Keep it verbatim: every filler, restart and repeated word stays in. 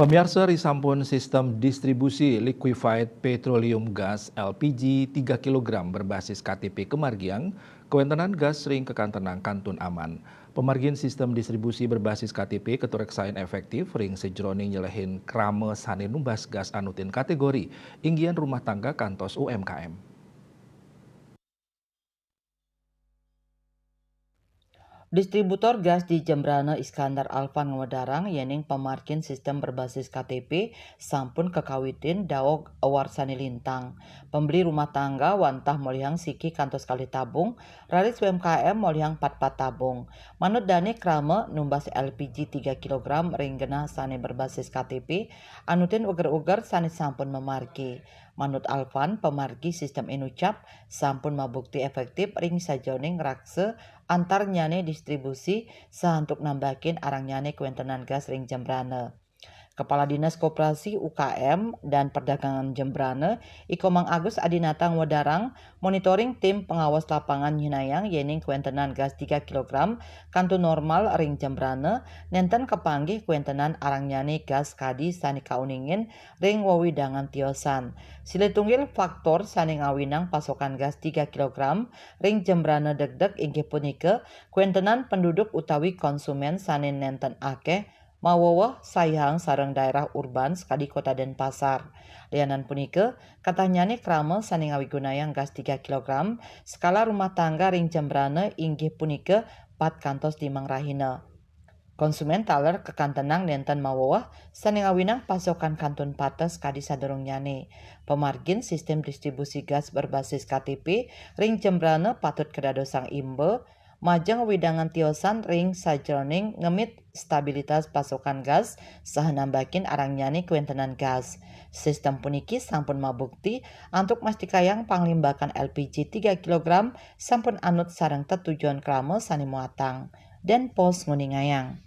Pamiarsa, risampun sistem distribusi liquefied petroleum gas L P G tiga kilogram berbasis K T P kamargiang, kawéntenan gas ring kakantenang kantun aman. Pamargin sistem distribusi berbasis K T P katureksain éféktif ring sajeroning nyelehin krama sané numbas gas anutin kategori, inggihan rumah tangga kantos U M K M. Distributor gas di Jembrana Iskandar Alfan ngawedarang yéning pamargin sistem berbasis K T P sampun kakawitin daog warsané lintang. Pembeli rumah tangga wantah molihang siki kantos kalih tabung, raris U M K M molihang patpat tabung. Manut dané krama numbas L P G tiga kilogram ring genah sané berbasis K T P, anutin uger-uger sané sampun mamargi. Manut Alfan, pamargi sistem inucap sampun mabukti éféktif ring sajeroning ngraksa antarnyané distribusi saha antuk nambakin arangnyané kawéntenan gas ring Jembrana. Kepala Dinas Koperasi, U K M, dan Perdagangan Jembrana, I Komang Agus Adinata ngawedarang, monitoring tim pengawas lapangan nyihnayang yéning kawéntenan gas tiga kilogram kantun normal ring Jembrana, nénten kapanggih kawéntenan arangnyané gas kadi sané kauningin ring wewidangan tiosan. Silih tunggil faktor sané ngawinang pasokan gas tiga kilogram ring Jembrana degdeg inggih punika kawéntenan penduduk utawi konsumén sané nénten akéh maweweh saihang sareng daerah urban sakadi Kota Denpasar. Lianan punika, katahnyané krama sané ngawigunayang gas tiga kilogram skala rumah tangga ring Jembrana inggih punika pat kantos limang rahina. Konsumén taler kakantenang nénten maweweh sané ngawinang pasokan kantun pateh kadi sadurungnyané. Pamargin sistem distribusi gas berbasis K T P ring Jembrana patut kadadosang imba, majeng wewidangan tiosan ring sajeroning ngemit stabilitas pasokan gas saha nambakin arangnyané kawéntenan gas. Sistem puniki sampun mabukti antuk mastikayang panglimbakan L P G tiga kilogram sampun anut sareng tetujon krama sané muatang. Denpos nguningayang.